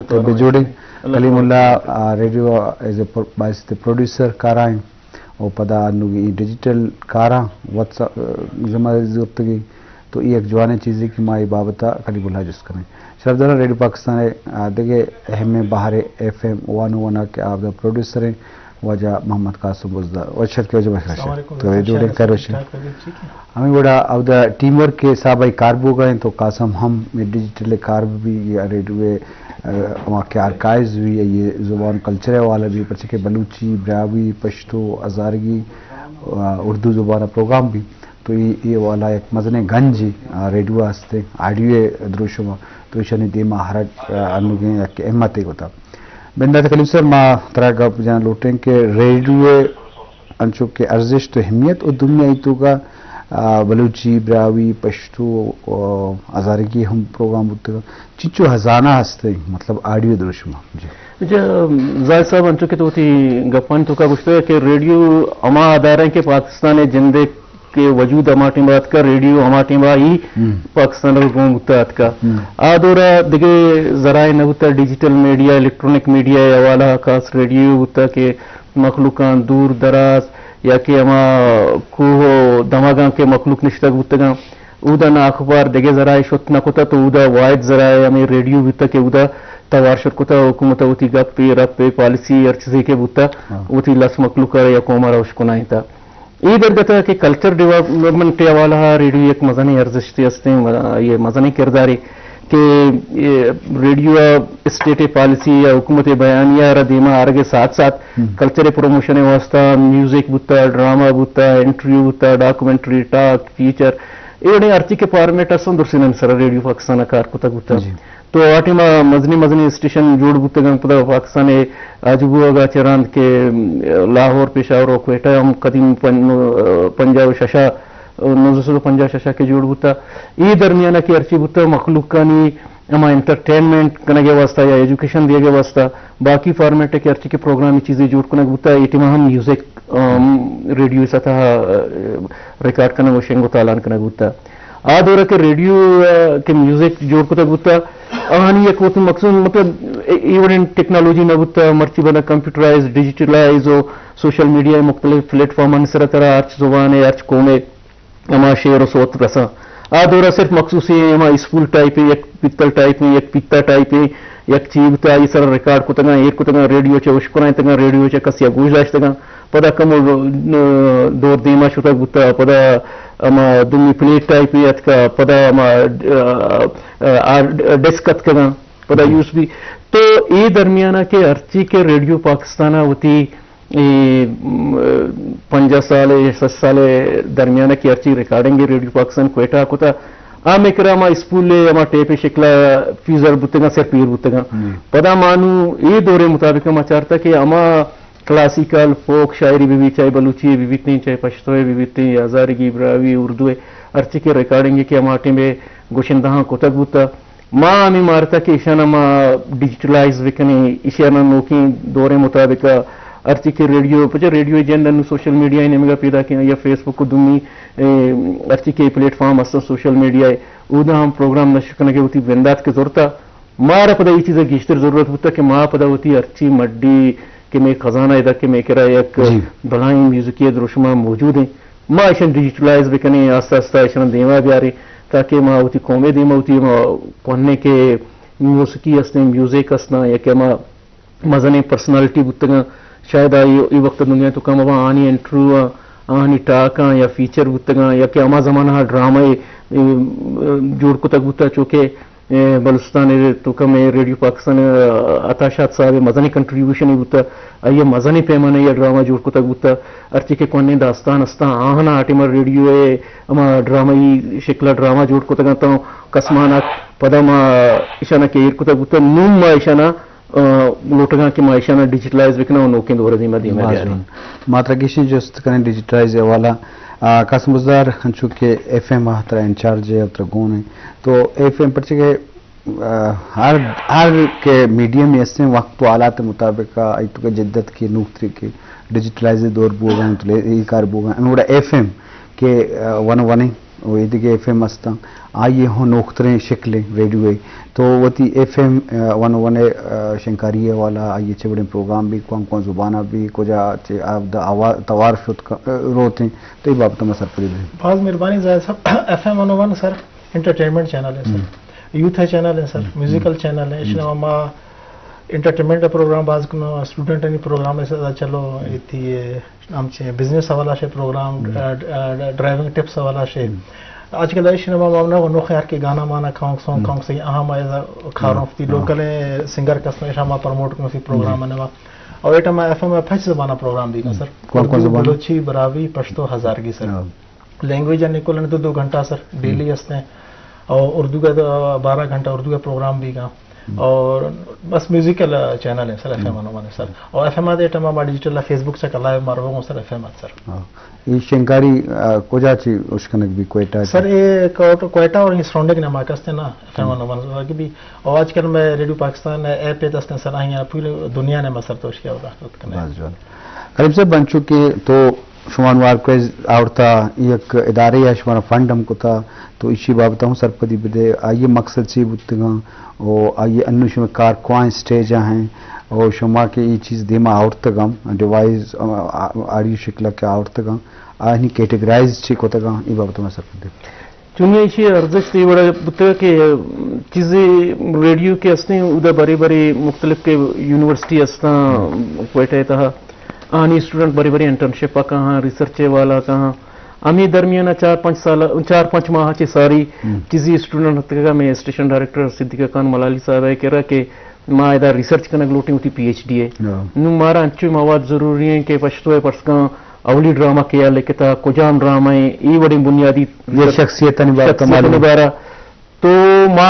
تو بے جوڑیں۔ اللہ کلیم اللہ، آ، ریڈیو ایز اے پر-، باعث پروڈیوسر کارائیں و پدا انوگی ڈیجیٹل کاراں وت س-، ذمہ داری زورتگی۔ تو اے یک جوانیں چیزے کہ ما اے بابت ء کلیم اللہ جست کنیں۔ شرفدار ریڈیو پاکستان ء، آ، دگہ اہمیں بہرے ایف ایم ون او ون ء کہ آ پروڈیوسر ایں واجہ محمد قاسم بزدار۔ وش اتکے واجہ بخیر۔ السلام علیکم۔ تو اے جوڑیں، خیر وش۔ ٹھیک ٹھاک، ٹھیک ہے۔ ہمیں وڑا اودا ٹیم ورک کے حساب ء کار بوگا ایں تو قاسم ہم ریڈیٹل کار بھی یا ریڈیو، آ، ہما کہ آرکائیوز بھی، یہ زبان کلچر والا بھی، پرچہ کہ بلوچی، براہوئی، پشتو، ہزارگی، آ، اردو زبان پروگرام بھی۔ تو اے، اے والا یک مزنیں گنجے، آ، ریڈیو ہستے، آڈیو دروشم، تو ایشانی دیما ہر، آ، انوگیں یک ہمتے کتا۔ بندات کلیم صاحب، ما ترا گپ جان لوٹیں کہ ریڈیو انچو کہ ارزشت و اہمیت و دنیا ای توکا، آ، بلوچی، براہوئی، پشتو، آ، ہزارگی ہم پروگرام بوتگا۔ چنچو ہزانہ ہستے، مطلب، آڈیو دروشم۔ جی۔ اچھا، زاہد صاحب، انچو کہ تو وتی گپانی توکا گوشتگ کہ ریڈیو ہما ادارہ ہیں کہ پاکستان ء جندے کہ وجود ہما ٹیم ء اتکا، ریڈیو ہما ٹیم ء ہی ہم۔ پاکستان ء گون بوتا اتکا۔ ہم۔ آ دور ء دگہ ذرائع نہ بوتا، ڈیجیٹل میڈیا، الیکٹرانک میڈیا ء حوالہ ء خاص ریڈیو بوتا کہ مخلوقاں دور دراز یا کہ ہما کوہ و دمگاں کہ مخلوق نشتگ بوتگاں، اودا نہ اخبار دگہ ذرائع شت نہ کتہ، تو اودا واحد ذرائع ہمے ریڈیو بوتہ کہ اودا توار شت کتہ، حکومت ء وتی گپ ء رپ ء پالیسی ہر چیزے کہ بوتہ، ہاں۔ وتی لس مخلوق ء یا قوم ء را اشکنائینتہ۔ اے درگت ء کہ کلچر ڈیولپمنٹ ء حوالہ ء ریڈیو یک مزنیں ارزشتے ہستیں، م-، یہ مزنیں کردارے کہ اے ریڈیو ء اسٹیٹ ء پالیسی یا حکومت ء بیانیہ ء را دیما آرگ ء ساتھ ساتھ ہم۔ کلچر ء پروموشن ء واستہ میوزک بوتہ، ڈرامہ بوتہ، انٹرویو بوتہ، ڈاکومنٹری، ٹاک، فیچر، اے وڑیں ہرچی کہ فارمیٹ ہستاں، درسینانی سرا ریڈیو پاکستان ء کار کتگ بوتہ۔ جی۔ تو آ ٹائم ء مزنیں مزنیں اسٹیشن جوڑ بوتگاں، پدا پاکستان ء آجو بوگ ء چہ رند کہ لاہور، پشاور و کوئٹہ ہم قدیم پن-، پنجاہ و شش ء، نوزدہ سد و پنجاہ و شش ء کہ جوڑ بوتہ۔ اے درمیان ء کہ ہرچی بوتہ، مخلوقانی ہما انٹرٹینمنٹ کنگ ء واستہ یا ایجوکیشن دیگ ء واستہ باقی فارمیٹ ء کہ ہرچی کہ پروگرامی چیزے جوڑ کنگ بوتہ، اے ٹائم ء ہم میوزک، ام، ریڈیو سطح ء ریکارڈ کنگ و شنگ و تالان کنگ بوتہ۔ آ دور ء کہ ریڈیو ء کہ میوزک جوڑ کتگ بوتہ، آہانی یک وتی مخصوص، مطلب، اے، اے وڑیں ٹیکنالوجی نہ بوتہ، مرچی بنا کمپیوٹرائز، ڈیجیٹلائز و سوشل میڈیا ء مختلف پلیٹ فارمانی سرا ترا ہرچ زبان ء ہرچ قوم ء ہما شعر و صوت رساں۔ آ دور ء صرف مخصوصیں ہما اسپول ٹائپ ء، یک پتل ٹائپ ء، یک پیتہ ٹائپ ء، یک چی بوتہ، آئی سرا ریکارڈ کتگاں، ایر کتگاں، ریڈیو چہ اشکنائینتگاں، ریڈیو چہ کسی ء گوش داشتگاں۔ پدا کمو، ا، دور دیما شتگ بوتہ، پدا ہما دومی پلیٹ ٹائپ ء اتکا، پدا ہما، ا، ا، آ ڈسک اتکگاں، پدا یو ایس بی۔ تو اے درمیان ء کہ ہرچی کہ ریڈیو پاکستان ء وتی اے، م، پنجاہ سال ء، شصت سال ء درمیان ء کہ ہرچی ریکارڈنگ ریڈیو پاکستان کوئٹہ ء کتہ، آ مئے کرا ہما اسپول ء ہما ٹیپ ء شکل ء فیزر بوتگاں، صرف ایر بوتگاں۔ پدا ما نوں اے دور ء مطابق ما چارتہ کہ ہما کلاسیکل، فوک شاعری بہ بیت، چاہے بلوچی بہ بیت، چاہے پشتو بہ بیت، یا ہزارگی، براہوئی، اردو ء ہرچی کہ ریکارڈنگ کہ ہما ٹیم ء گشندہاں کتگ بوتہ، ما ہمے مارتہ کہ ایشاں ما ڈیجیٹلائز بکنیں، ایشاں نوکیں دور ء مطابق ہرچی کہ ریڈیو، پچہ ریڈیو جند انوں سوشل میڈیا ء نیمگا پیداک ایں یا فیس بک و دومی، اے، ہرچی کہ پلیٹ فارم ہستاں سوشل میڈیا ء، اودا ہم پروگرام نشر کنگ ء وتی بندات کہ زرتہ، مارا پدا اے چیز ء گیشتر ضرورت بوتہ کہ ما پدا وتی ہرچی مڈی کہ مئے خزانہ ادا کہ مئے کرا یک بلاہیں میوزکی ء دروشم ء موجود ایں، ما ایشاں ڈیجیٹلائز بکنیں، آستہ آستہ ایشاں دیما بیاریں، تاکہ ما وتی قوم ء دیما وتی ما کوہنیں کہ موسیقی ہستیں، میوزک ہستاں، یا کہ ہما مزنیں پرسنالٹی بوتگاں، شاید آ اے، اے وقت دنیا تو کم ابا آنی انٹرویو آں، آنی ٹاک آں یا فیچر بوتگاں، یا کہ ہما زمانہ ڈرامہ ء، اے، جوڑ کتگ بوتہ، چوکہ اے، بلوچستان ء توکا مئے ریڈیو پاکستان ء عطا شاد صاحب ء مزنیں کنٹریبیوشنے بوتہ، آئی ء مزنیں پیمانہ ء ڈرامہ جوڑ کتگ بوتہ، ہرچی کہ کوہنیں داستان استاں، آہاں آ ٹائم ء ریڈیو ء ہما ڈرامائی شکل ء ڈرامہ جوڑ کتگ انت، کسمانک، پدا ما ایشاناں کہ ایر کتگ بوتہ، نوں ما ایشاناں، آ، لوٹگاں کہ ما ایشاناں ڈیجیٹلائز بکناں و نوکیں دور ء دیما دیما بیاریں۔ ما ترا گیشیں جست کنیں ڈیجیٹلائز ء حوالہ، آ، قاسم بزدار، انچو کہ ایف ایم ء ترا انچارج ء ترا گون ء، تو ایف ایم پرچہ کہ آ، ہر، ہر کہ میڈیم ہستیں وقت و حالات مطابق آئی تو کہ جدت کے نوک طریقے ڈیجیٹلائز دور بوگا انت، لے-، اے کار بوگا انت۔ انوڑا ایف ایم کہ، آ، ون ون و ایدگہ ایف ایم استاں، آئی ء ہوں نوختریں شکلیں ریڈیو ء۔ تو وتی ایف ایم ون او ون ء شنکاری ء حوالہ، آئی ء چہ وڑیں پروگرام بی، کوان کوان زبان ء بی، کجا چہ آ-، دا آوا-، توار شت ک-، روتیں، تو اے بابت ء ما سرپدی بیں۔ باز مہربانی زاہد صاحب۔ ایف ایم ون او ون سر انٹرٹینمنٹ چینل ہے سر، یوتھ ہے چینل ہے سر، میوزیکل چینل ہے، اس نے ما انٹرٹینمنٹ پروگرام باز کنو، اسٹوڈنٹانی پروگرام ایسا چلو، ایتی ہم چہ بزنس حوالہ شے پروگرام، ڈ-، ڈ-، ڈرائیونگ ٹپس حوالہ شے۔ آج کل ایش نما مامنا و نوخ ہر کے گانا مانا کھاؤں سونگ کھاؤں سے اہم ہے، کھاروں تی لوکل سنگر کسنے شما پروموٹ کنو سی پروگرام نے وا۔ اور ایٹم ایف ایم پچ زبانہ پروگرام بھی کا سر۔ کون کون اردو، زبان؟ بلوچی، براہوئی، پشتو، ہزارگی سر۔ لینگویج ہے نکولن دو دو گھنٹہ سر، ڈیلی ہستے ہیں۔ اور اردو کا تو بارہ گھنٹہ اردو کا پروگرام بھی کا۔ اور بس میوزیکل چینل ہے سر، ایف ایم انوان ہے سر۔ اور ایف ایم آتے ٹائم ہمارا ڈیجیٹل فیس بک سے لائیو مارو سر، ایف ایم آتے سر۔ ہاں۔ یہ شنکاری، آ، کجا چی اشکنگ بھی کوئٹہ سر؟ یہ کوئٹہ اور یہ سرونڈک نے مارکس تھے نا، ایف ایم انوان کی بھی۔ اور آج کل میں ریڈیو پاکستان ایپ پہ دستے سر، آئیں پوری دنیا نے مسر تو اشکیا ہوتا۔ بس جوان۔ کریم صاحب، انچو کہ تو شما انوار کوئز آورتا، یک ادارے ء شمارا فنڈ ہم کتا، تو ایشی بابت ہوں سرپدی بدے، آئی ء مقصد چی بوتگاں، او آئی ء انو شما کار کوائیں سٹیج ء ہیں، او شما کہ ای چیز دیما آورتگاں، ڈیوائس، آ، آ، آڈیو شکل ء کہ آورتگاں، آہنی کیٹیگرائز چی کتگاں، ای بابت ہوں سرپدی دے۔ چونیا ایشی ارزشت اے وڑا بوتگ کہ چیزے ریڈیو کہ ہستیں، اودا برے برے مختلف کہ یونیورسٹی ہستاں کوئٹہ ء تہا، آنی اسٹوڈنٹ برے برے انٹرنشپ ء کاہاں، ریسرچ ء والا کاہاں۔ ہمے درمیان ء چار پنچ سال، چار پنچ ماہ چہ ساری چیزی اسٹوڈنٹ اتکگ ء مئے اسٹیشن ڈائریکٹر صدیقہ خان ملالی صاحب ء کرا کہ ما ادا ریسرچ کنگ لوٹیں وتی پی ایچ ڈی ء۔ نوں مارا انچو مواد ضروری ہیں کہ پشتو ء پرسگاں اولی ڈرامہ کیا لکھتا، کجام ڈرامہ ہیں، اے وڑیں بنیادی یہ شخصیتانی بارہ شخصیتانی بارہ۔ تو ما،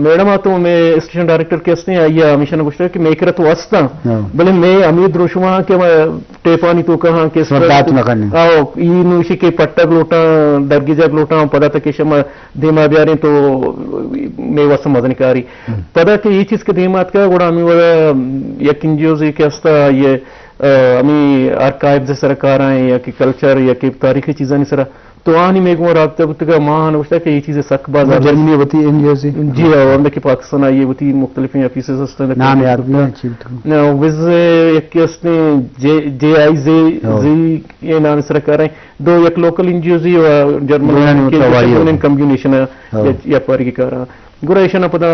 میڈم آ تو میں اسٹیشن ڈائریکٹر کے ہستے ہیں، آئی ہمیشہ نے گوشتا کہ میں کرا تو ہستاں، بلے میں ہمیں دروشما کہ میں ٹیپانی تو کہاں کہ آؤ، ای نوشی کے پٹک لوٹاں، درگیجگ لوٹاں، پدا تک شما دیما بیاریں تو میں واسطہ مزن کاری۔ پدا کہ یہ چیز کے دیما اتکا، گڑا ہمیں وڑا یک این جی اوز کہ ہستا، یہ، آ، ہمیں آرکائیوز سرکار ہیں یا کہ کلچر یا کہ تاریخی چیزانی سرا تو آنی میں گوں رابطہ بوتگا، ما آن گوشتا کہ یہ چیز سک باز جرمنی وتی این جی اوز۔ جی ہاں، ہم کہ پاکستان آئیے وتی مختلف آفیسز ہستن۔ نام یاد نہیں، چی بوتگا؟ نا، وز یک ہستیں جے، جے آئی زی، زی یہ نام سرکار ہیں۔ دو یک لوکل این جی اوز ہی و جرمن کمبینیشن ہے یا، یا پاری کی کارا۔ گڑا ایشاں پدا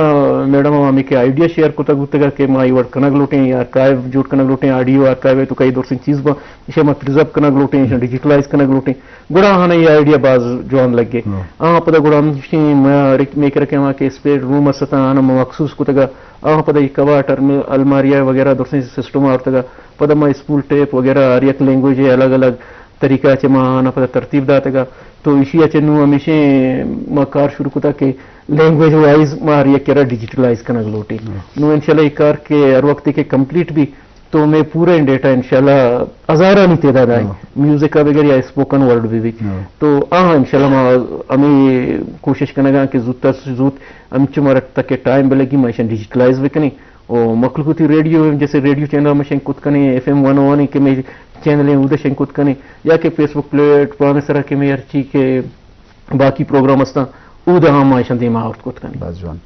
میڈم ء ہمے کہ آئیڈیا شیئر کتگ بوتگ کہ ما اے وڑ کنگ لوٹیں، آرکائیو جوڑ کنگ لوٹیں، آڈیو آرکائیو ء توکا اے درسیں چیز باں، ایشاں ما پریزرو کنگ لوٹیں، ایشاں ڈیجیٹلائز کنگ لوٹیں۔ گڑا آہاں اے آئیڈیا باز جوان لگے۔ آہاں پدا گڑا ہمشی ما ریک میکر کہ ہما کہ اسپیس روم است آں، آہاں ما مخصوص کتگ، آہاں پدا اے کباٹ، الماری وغیرہ درسیں سسٹم آورتگ۔ پدا ما اسپول ٹیپ وغیرہ ہر یک لینگویج ء الگ الگ طریقہ چہ ما آناں پدا ترتیب داتگ ء۔ تو ایشی ء چہ نوں ہمیشیں ما کار شروع کتگ کہ لینگویج وائز ما ہر یک کرا ڈیجیٹلائز کنگ لوٹی۔ نوں انشاءاللہ اے کار کہ ہر وقت کہ کمپلیٹ بی تو میں پورا ڈیٹا انشاءاللہ ہزارانی تعداد آئی، میوزک ء بگر یا اسپوکن ورڈ بہ بی۔ تو آہاں انشاءاللہ ما ہمیں کوشش کنگاں کہ زوت از زوت ہمچو مارا تک ٹائم بلگی ما ایشاں ڈیجیٹلائز بکنیں۔ و مخلوق وتی ریڈیو، جیسے ریڈیو چینل ما شنگ کت کنیں، ایف ایم ون او ون کہ مئے چینل ہیں، اودا شنگ کت کنیں، یا کہ فیس بک پلیٹ فارم سرا کہ مئے ہرچی کہ باقی پروگرام ہستاں، اودا ہم ما ایشاں دیما آورت کت کنیں۔ باز جوان۔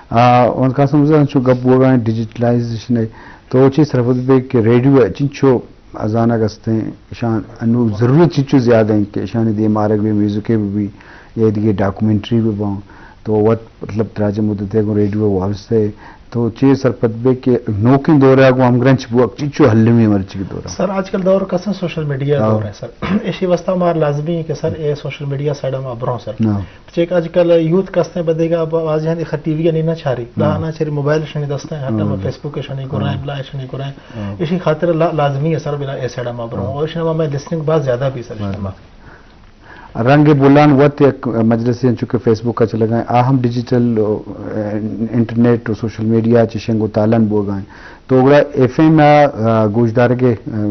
آ، وان قاسم رضا، انچو گپ بوگا ہیں ڈیجیٹلائزیشن ہے، تو چی سرپد بے کہ ریڈیو ہے، چنچو ازانگ استیں، اشان انو ضرورت چنچو زیادہ ہیں کہ اشانی دیما آرگ بے، میوزک بہ بی، یا دیگہ ڈاکومنٹری بہ باں، تو وت مطلب دراجیں مدتے گوں ریڈیو ء وابستہ ئے، تو چے سرپد بئے کہ نوکیں دور ء گوں ہمگرنچ بوگ چنچو المی مرچی دور ء؟ سر، آج کل دور کسیں سوشل میڈیا دور ہے سر۔ ایشی واسطہ ہمارا لازمی ہے کہ سر اے سوشل میڈیا سائیڈ ء ما بروں سر۔ چیک آج کل یوتھ کستے بدے گا، بازی ہندی خط ٹی وی ء نہیں نہ چاری، نہ نہ چاری موبائل شنی دستے ہیں، ہر ٹائم فیس بک شنی گرائیں، بلا شنی گرائیں۔ ایشی خاطر لا-، لازمی ہے سر بلا اے سائیڈ ء ما بروں۔ اور ایشی میں لسننگ باز زیادہ بھی سر ایشی میں۔ رنگ بولان وت یک مجلسے انچو کہ فیس بک ء چلگا ہیں، آ ہم ڈیجیٹل، آ، انٹرنیٹ و سوشل میڈیا چہ شنگ و تالان بوگا ہیں۔ تو گڑا ایف ایم ء، آ، گوشدارگ ء، آ،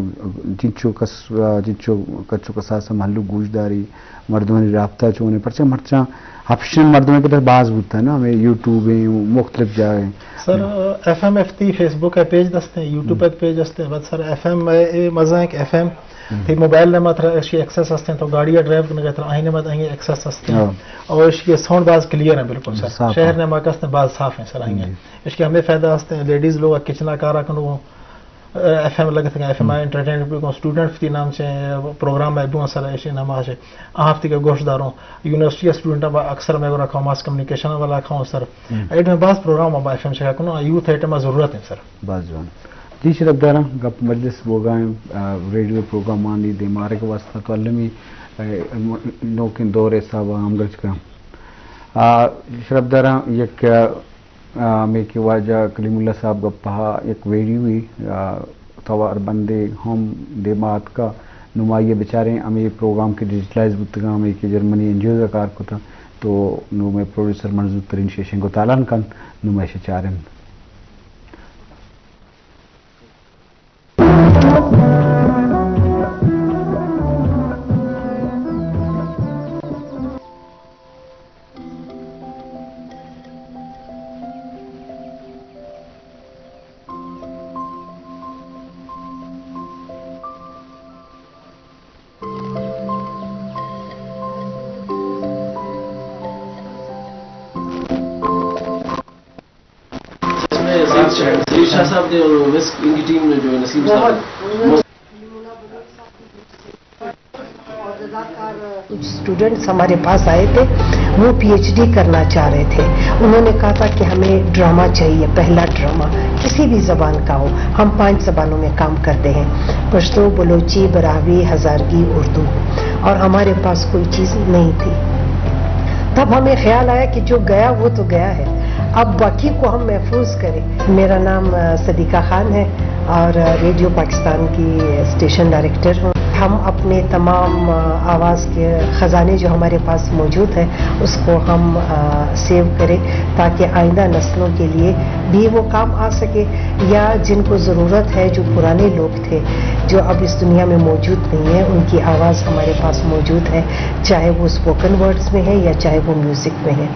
چنچو کس، آ، چنچو کچ و کساس ء مہلوک گوشداری، مردمانی رابطہ چون ہے، پرچہ مرچاں آپشن مردمانی کرا باز بوتا نا، ہمیں یوٹیوب ہیں، مختلف جاگہ ہیں۔ سر، ایف ایم ایف تی فیس بک ء پیج دستے ہیں، یوٹیوب ء پیج دستے ہیں، بس سر ایف ایم اے مزاں کہ ایف ایم ہم۔ تئی موبائل نما ترا اشی ایکسس ہستیں، تو گاڑی ڈرائیو کنگا ترا آئی نما آئی ایکسس ہستیں۔ ہاں۔ اور اشی ساؤنڈ باز کلیئر ہیں بالکل سر۔ صاف شہر ہیں۔ نما کستیں باز صاف ہیں سر آئی ہیں۔ جی۔ اشی ہمیں فائدہ ہستیں، لیڈیز لوگ کچنا کارا کنو، ایف ایم لگتگاں، ایف ایم ہم۔ آئی انٹرٹینمنٹ بکن، اسٹوڈنٹ وتی نام چے پروگرام ء بوں سر ایشی نام آشے۔ آ ہفتی کہ گوش داروں، یونیورسٹی اسٹوڈنٹ با اکثر میں گورا کامرس کمیونیکیشن والا کھاؤں سر۔ ہم۔ ایڈ میں باز پروگرام با ایف ایم شکا کنوں، یوتھ ایٹم ضرورت ہے سر۔ باز جوان۔ جی شرف داراں، گپ مجلس بوگائیں، آ، ریڈیو پروگرام آنی دیمارگ واسطہ تو المی، آ، نوکیں دور حساب ہم گرج کا۔ آ، شرف داراں یک، آ، آ، ہمے کہ واجہ کلیم اللہ صاحب گپا یک ویڈیوے، آ، توار بندے ہم دیما اتکا، نوں ما آئی ء بچاریں، ہمے پروگرام کہ ڈیجیٹلائز بوتگاں، ہمے کہ جرمنی این جی اوز ء کار کتاں، تو نوں مئے پروڈیوسر منظور ترین شیشنگ و تالان کنت، نوں ما ایشی چاریں۔ اس میں سعید شاہ، سعید شاہ صاحب نے اور ویس ان کی ٹیم نے جو ہے نسیم صاحب نے کچھ اسٹوڈنٹس ہمارے پاس آئے تھے، وہ پی ایچ ڈی کرنا چاہ رہے تھے۔ انہوں نے کہا تھا کہ ہمیں ڈرامہ چاہیے، پہلا ڈرامہ کسی بھی زبان کا ہو، ہم پانچ زبانوں میں کام کرتے ہیں، پشتو، بلوچی، براہوی، ہزارگی، اردو، اور ہمارے پاس کوئی چیز نہیں تھی۔ تب ہمیں خیال آیا کہ جو گیا وہ تو گیا ہے، اب باقی کو ہم محفوظ کریں۔ میرا نام، آ، صدیقہ خان ہے اور، آ، ریڈیو پاکستان کی اسٹیشن ڈائریکٹر ہوں۔ ہم اپنے تمام، آ، آواز کے خزانے جو ہمارے پاس موجود ہیں، اس کو ہم، آ، سیو کریں تاکہ آئندہ نسلوں کے لیے بھی وہ کام آ سکے، یا جن کو ضرورت ہے، جو پرانے لوگ تھے، جو اب اس دنیا میں موجود نہیں ہیں، ان کی آواز ہمارے پاس موجود ہے، چاہے وہ اسپوکن ورڈز میں ہے یا چاہے وہ میوزک میں ہے۔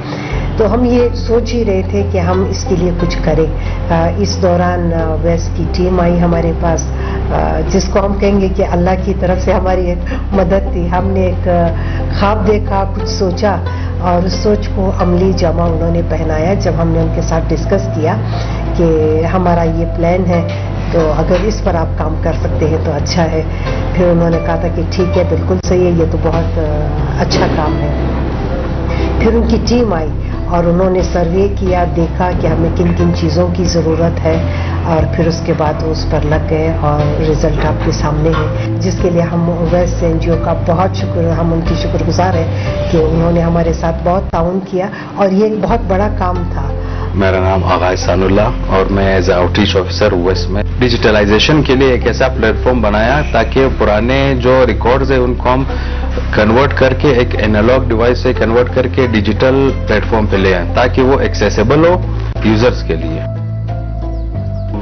تو ہم یہ سوچ ہی رہے تھے کہ ہم اس کے لیے کچھ کریں۔ آ، اس دوران، آ، ویس کی ٹیم آئی ہمارے پاس، آ، جس کو ہم کہیں گے کہ اللہ کی طرف سے ہماری ایک مدد تھی۔ ہم نے ایک، آ، خواب دیکھا، کچھ سوچا اور اس سوچ کو عملی جامہ انہوں نے پہنایا۔ جب ہم نے ان کے ساتھ ڈسکس کیا کہ ہمارا یہ پلان ہے، تو اگر اس پر آپ کام کر سکتے ہیں تو اچھا ہے۔ پھر انہوں نے کہا تھا کہ ٹھیک ہے، بالکل صحیح ہے، یہ تو بہت، آ، اچھا کام ہے۔ پھر ان کی ٹیم آئی اور انہوں نے سروے کیا، دیکھا کہ ہمیں کن کن چیزوں کی ضرورت ہے، اور پھر اس کے بعد وہ اس پر لگ گئے اور رزلٹ آپ کے سامنے ہے، جس کے لیے ہم ویس این جی او کا بہت شکر، ہم ان کی شکر گزار ہیں کہ انہوں نے ہمارے ساتھ بہت تعاون کیا۔ اور یہ ایک بہت بڑا کام تھا۔ میرا نام آغا احسان اللہ اور میں ایز اے آؤٹ ریچ آفیسر ویس میں ڈیجیٹلائزیشن کے لیے ایک ایسا پلیٹ فارم بنایا تاکہ پرانے جو ریکارڈز ہیں ان کو ہم کنورٹ کر کے ایک اینالاگ ڈیوائس سے کنورٹ کر کے ڈیجیٹل پلیٹ فارم پہ لے آئیں تاکہ وہ ایکسیسیبل ہو یوزرز کے لیے۔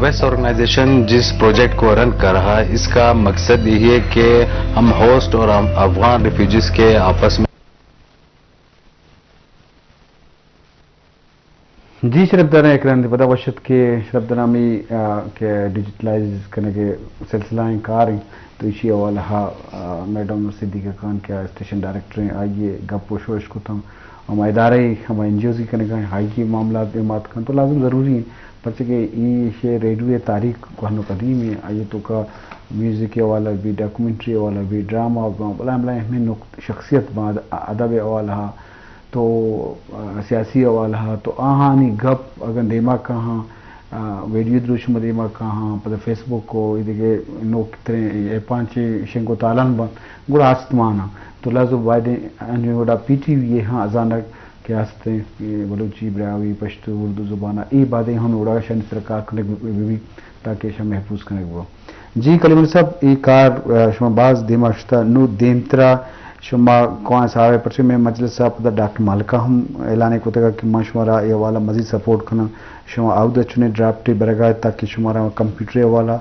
ویس آرگنائزیشن جس پروجیکٹ کو رن کر رہا ہے، اس کا مقصد یہی ہے کہ ہم ہوسٹ اور ہم افغان ریفیوجیز کے آپس میں جی شرف داراں، یک رندے پدا وش اتک کہ شرف داراں ہمے، آ، کہ ڈیجیٹلائز کنگ ءِ سلسلہ ایں کار ایں، تو ایشی حوالہ ءَ، آ، میڈم صدیقہ خان کہ اسٹیشن ڈائریکٹر ایں، آئی ءَ گپ و شوش کتاں، ہما ادارہ ءَ، ہما این جی اوز ءَ کنگ ءَ ایں، آئی ءِ معاملات دیما اتکاں، تو لازم ضروری ایں، پرچہ کہ ایشی ریڈیو ءِ تاریخ کوہن و قدیم ایں، آئی ءِ توکا میوزک ءِ حوالہ بی، ڈاکومنٹری ءِ حوالہ بی، ڈرامہ باں، بلائیں بلائیں اہمیں نقط-، شخصیت باں، اد-، ادب ءِ حوالہ ءَ تو، آ، سیاسی حوالہ ءَ تو آہانی گپ اگاں دیما کاہاں، آ، ویڈیو دروشم دیما کاہاں، پدا فیس بک و ایدگہ نوک تریں ایپاں چے شنگ و تالان بنت، گڑا است مانا۔ تو لہذا بایدیں انجن گڑا پی ٹی وی ءَ ہاں ازانگ کہ استیں، اے بلوچی، براہوئی، پشتو، اردو زبان ءَ اے بایدیں ہم اوڑا شانی سرا کار کنگ بہ بی تاکہ ایشاں محفوظ کنگ بہ۔ جی کلیمل صاحب، اے کار، آ، شما باز دیما شتا، نوں دیمترا شما کواں حساب ءَ، پرچہ مئے مجلس ءَ پدا ڈاکٹر مالکا ہم اعلان کتگ کہ ما شمارا اے حوالہ مزید سپورٹ کناں، شما اود ءَ چنیں ڈرافٹے برگا تاکہ شمارا کمپیوٹر ءِ حوالہ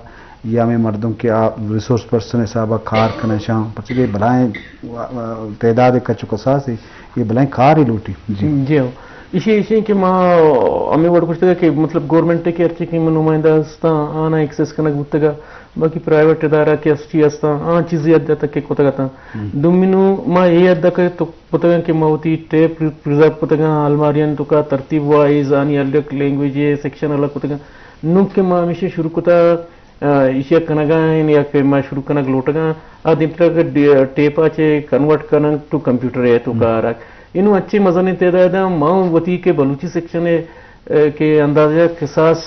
یا ہمے مردم کہ آ ریسورس پرسن حساب ءَ کار کناں شاں، پرچہ کہ بلائیں تعداد ءِ کچ و کساس ءَ اے بلائیں کارے لوٹی۔ جی۔ جی ہو۔ ایشی ایشی کہ ما ہمے وڑ گوشتگ کہ مطلب گورنمنٹ کہ ہرچی کہ نمائندہ ہستاں آناں ایکسس کنگ بوتگ، باقی پرائیویٹ ادارہ کہ ہستی ہستاں آ چیزی حد تک کہ کتگ اتاں۔ دومی نوں ما اے حد تک تو کتگ کہ ما وتی ٹیپ پریزرو کتگ، الماریاں توکا ترتیب وائز آنی الگ لینگویج سیکشن الگ کتگ۔ نوں کہ ما ہمیشہ شروع کتا، آ، ایشی ء کنگا ایں یا کہ ما شروع کنگ لوٹگاں، آ دیمترا کہ ڈی-، ٹیپ ء چہ کنورٹ کنگ ٹو کمپیوٹر ء توکا آرگ۔ انوں انچیں مزنیں تعداد ء ما وتی کہ بلوچی سیکشن ء، آ، کہ اندازہ کساس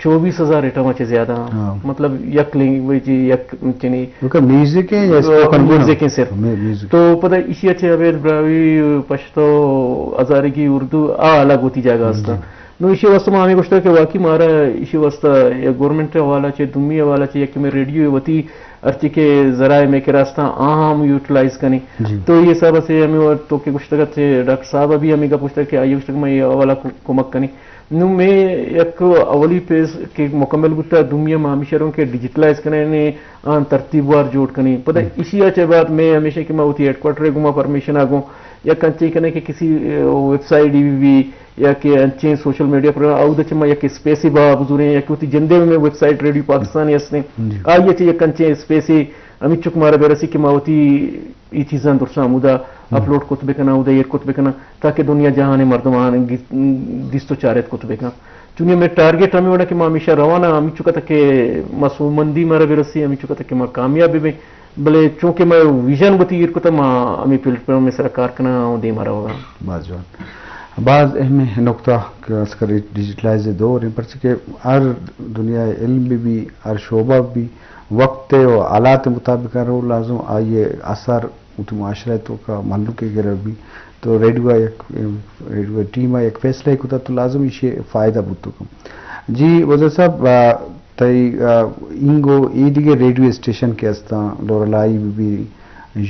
چوبیس ہزار ایٹم ء چہ زیادہ آں۔ مطلب یک لینگویج، یک چنی کیونکہ میوزک ہیں یا اسپوکن ورڈ؟ میوزک ہیں صرف۔ می-، میوزک۔ تو پدا ایشی ء چہ ابید براہوئی، پشتو، ہزارگی، اردو آ الگ وتی جاگہ ہستاں۔ نوں ایشی واسطہ ما ہمے گوشتگ کہ واقعی مارا ایشی واسطہ یا گورنمنٹ ء حوالہ چہ، دومی حوالہ چہ، یکے مئے ریڈیو ء وتی ہرچی کہ ذرائع مئے کرا استاں آہاں ہم یوٹیلائز کنیں۔ تو اے حساب ء سے ہمے وڑ تو کہ گوشتگ ات، ڈاکٹر صاحب ء بھی ہمے گپ گوشتگ کہ آئی ء گوشتگ ما اے حوالہ ک-، کمک کنیں۔ نوں مئے یک اولی پیس کہ مکمل بوتگ، دومی ء ما ہمیش ء روں کہ ڈیجیٹلائز کنیں، آں ترتیب وار جوڑ کنیں۔ پدا ایشی ء چہ بعد مئے ہمیش انت کہ ما وتی ہیڈ کوارٹر ء گوں ما پرمیشن ء گوں یک انچیں کنیں کہ کسی، اے، ویب سائٹ ای بی بی یا کہ انچیں سوشل میڈیا پروگرام، اودا چہ ما یک اسپیسے با بزوریں، یک وتی جندے میں ویب سائٹ ریڈیو پاکستان ہستیں۔ آئی ء چہ یک انچیں اسپیسے ہمینچک مارا برسی کہ ما وتی اے چیزاں درساں ہمودا اپلوڈ کت بکناں، اودا ایر کت بکناں، تاکہ دنیا جہان ء مردمان گی-، دیست و چارت کت بکن۔ چونی ہمیں ٹارگٹ ہمیں وڑا کہ ما ہمیشہ روانہ ہمیں چکا تک کہ ما سومندی مارا برسی، ہمیں چکا تک کہ ما کامیاب بیں۔ بلے چونکہ مئے ویژن وتی ایر کتہ، ما ہمے پلیٹ فارم ء سرا کار کناں ء دیما روگاں۔ باز جوان۔ باز اہمیں نکتہ کہ خاص کر ڈیجیٹلائز دور ہیں، پرچہ کہ ہر دنیا علم بھی، بھی ہر شعبہ بھی وقت و حالات مطابق ہر لازم آئیے اثر وتی معاشرہ توکا مہلوک ء گرگ بی تو ریڈیو ء یک، ریڈیو ء ٹیم ء یک فیصلہ کتا تو لازم ایشی فائدہ بوتو کم۔ جی وزیر صاحب، آ، تئی، آ، اینگو اے دیگہ ریڈیو اسٹیشن کہ استاں، لورالائی بی بی،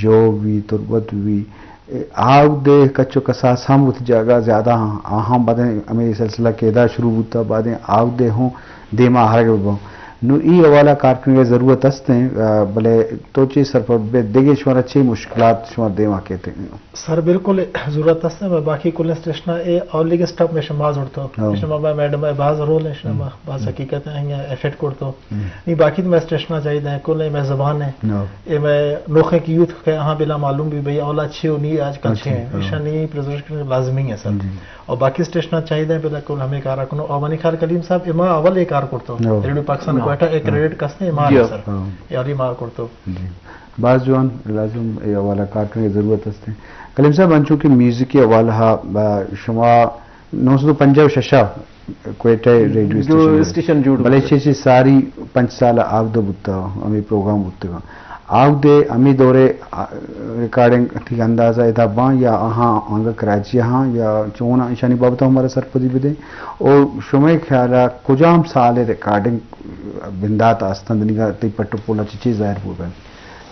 ژوگ بی، تربت بی، آؤ دے کچ و کساس ہم وتی جاگہ زیادہ ہاں، آہاں بعدیں ہمیں سلسلہ کہ ادا شروع بوتا، بعدیں آؤ دے ہوں دیما آہرگ بباں۔ نوں ای حوالہ کار کنگ ء ضرورت است ہیں، آ، بلے تو چے سرپد بے دگہ شمارا چے مشکلات شمار دیما کیتے؟ سر بالکل ضرورت است ہیں، میں باقی کل اسٹیشن اے اولی اسٹاپ میں شما زورتو، شما میں میڈم ہے باز رول ہے، شما باز حقیقت ہے، یا ایفٹ کرتو۔ نی باقی تو میں اسٹیشن چاہیے ہیں، کل میں زبان ہے، اے میں نوخے کی یوتھ کے ہاں بلا معلوم بھی بھئی اولا چھ و نی آج کل چھ ہیں، ایشانی پریزرو کرنا لازمی ہے سر۔ اور باقی اسٹیشن چاہیے ہیں، بالکل ہمیں کار کنو۔ اور منی خیال کلیم صاحب، اما اول یہ کار کرتو۔ ریڈیو پاکستان کوئٹہ ایک کریڈٹ کستے اما سر۔ یہ علی ما کرتو۔ جی۔ باز جوان، لازم اے حوالہ کار کنگ ضرورت است ہیں۔ کلیم صاحب، انچو کہ میوزک کے حوالہ ہا، با، شما نو سو پنجاہ و شش ء کوئٹہ ریڈیو جو اسٹیشن اسٹیشن جوڑ بلے بوتا۔ چے چے ساری پنچ سال آودہ بوتا، ہمیں پروگرام بوتگا۔ آودے ہمیں دورے، آ، ریکارڈنگ تھی اندازہ ادا باں یا آہاں آنگا کراچی ہاں یا چون ایشانی بابت ہمارا سرپدی بدے۔ او شمئے خیالا کجام سال ریکارڈنگ بندات آستند نگا تی پٹ و پولا چی چیز ظاہر بوگا؟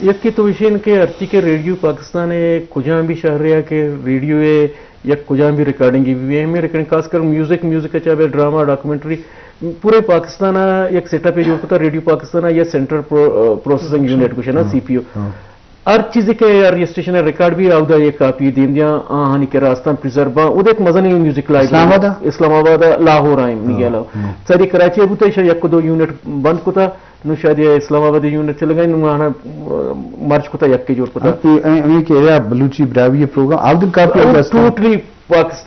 یکے تو ایشین کہ ہرچی کہ ریڈیو پاکستان ء کجام بھی شہر یا کہ ریڈیو ء یک کجام بھی ریکارڈنگ بھی، ہمیں ریکارڈنگ خاص کر میوزک، میوزک ء چاہے ڈرامہ، ڈاکومنٹری، پورے پاکستان ء یک سیٹ اپ جوڑ کتا۔ ریڈیو پاکستان ء یا سینٹرل پرو-، پروسیسنگ یونٹ گوشے نا، سی پی یو۔ ہر چیزے کہ ہر اسٹیشن ء ریکارڈ بھی اودا یک کاپی دیم دیاں، آہانی کہ راستان پریزرو باں، اود ایک مزنیں میوزک لائبریری اسلام آباد ء؟ اسلام آباد ء لاہور آئیں، نی گیلا۔ ساری کراچی ء بوتا، ایشاں یک دو یونٹ بند کتا۔ نوں شاید یہ اسلام آباد یونٹ چلگا، نوں آنا، آ، مرچ کتا، یکے جوڑ کتا۔ ہاں، تو اے، اے کہ یا بلوچی براہوئی پروگرام، عبدالکافی او عباس ٹوٹلی پاکستان